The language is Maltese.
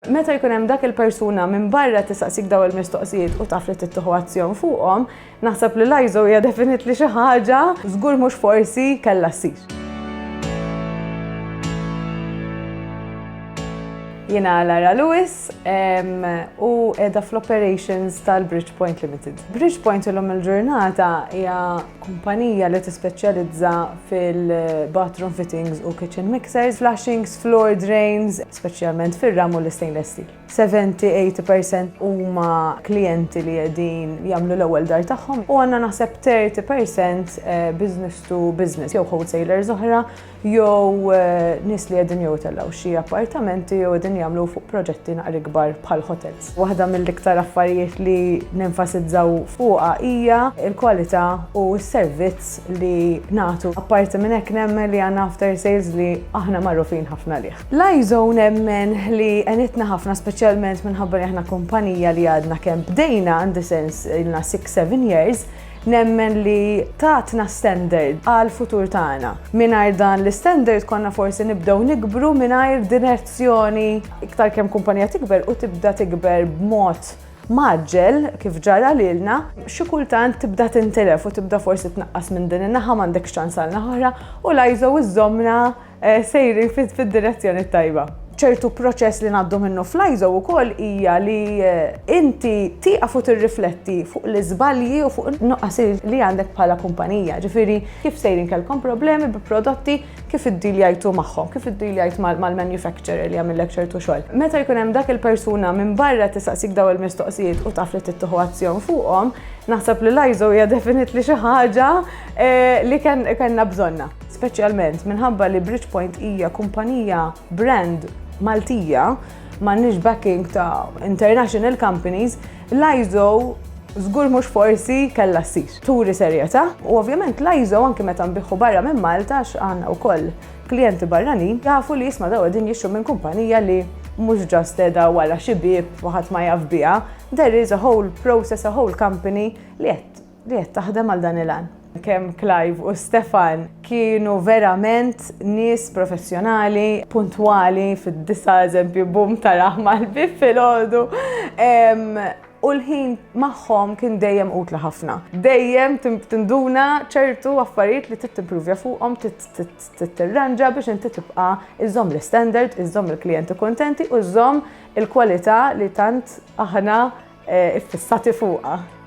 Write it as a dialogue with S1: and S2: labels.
S1: Meta jkun hemm dak il-persuna minn barra tistaqsik daw il-mistoqsijiet u taf li trid tieħu azzjon fuqhom, naħseb li l-ISO hija definitely xi ħaġa żgur mhux forsi kellha ssir. Jiena Lara Lewis u qiegħda fl-operations tal-Bridgepoint Limited. Bridgepoint illum il-ġurnata hija kumpanija li tispeċjalizza fil-bathroom fittings u kitchen mixers, flushings, floor drains, speċjalment fir-ram u l-stainless steel. 70-80% huma klijenti li qegħdin jagħmlu l-ewwel dar tagħhom u għandna naħseb 30% eh, business to business jew wholesalers oħra jew eh, nies li qegħdin jew itellgħu xi appartamenti jew qegħdin jagħmlu fuq proġetti naqra kbar bħal hotels. Waħda mill-iktar affarijiet li nenfasizzaw fuqha hija l-kwalità u s-servizz li nagħtu. Apparti minn hekk nemmen li għandna after sales li aħna magħrufin ħafna għalih. L-ISO nemmen li għenitna ħafna speċjalment minħabba li aħna kumpanija li għadna kemm bdejna in the sense ilna 6-7 years, nemmen li tatna standard għal futur tagħna. Mingħajr dan l-standard konna forsi nibdew nikbru mingħajr direzzjoni iktar kemm kumpanija tikber u tibda tikber b'mod mgħaġġel kif ġara lilna, xi kultant tibda tintilef u tibda forsi tnaqqas minn din in-naħa m'għandekx ċans għal naħa oħra u l-ISO iżżommna eh, sejrin fid-direzzjoni tajba. Ċertu proċess li ngħaddu minnu fl-ISO wkoll hija li eh, inti tieqaf u tirrifletti fuq l-iżbalji u fuq nuqqasijiet li għandek bħala kumpanija. Ġifieri kif sejrin kellkom problemi bi prodotti, kif iddiljajtu magħhom, kif iddiljajt mal-manufacturer li jagħmillek ċertu xogħol. Meta jkun hemm dak il-persuna minn barra tistaqsik daw il-mistoqsijiet u taf li trid tieħu azzjon fuqhom, naħseb li l-ISO hija definitely xi ħaġa eh, li kellna bżonna. Speċjalment minħabba li Bridgepoint hija kumpanija brand Maltija, m'għandniex backing ta' international companies, l-ISO żgur mhux forsi kellha ssir. Turi serjetà u ovvjament l-ISO anki meta nbiħħu barra minn Malta għax għandna wkoll klijenti barranin jafu li jisma' daw qegħdin jixtru minn kumpanija li mhux just qiegħda wara xi bieb u ħadd ma jaf biha. There is a whole process, a whole company li qed li qed taħdem għal dan il-għan. Kemm Clive u Stefan kienu verament nies professjonali, puntwali, fid-disa eżempju bum taraħ mal-bib filgħodu. U l-ħin magħhom kien dejjem utli ħafna. Dejjem tinduna ċertu affarijiet li trid timpruvja fuqhom, trid tirranġa biex inti tibqa' iżżomm l-istandard, iżżomm il-klijenti kuntenti u żżomm il-kwalità li tant aħna eh, iffissati fuqha.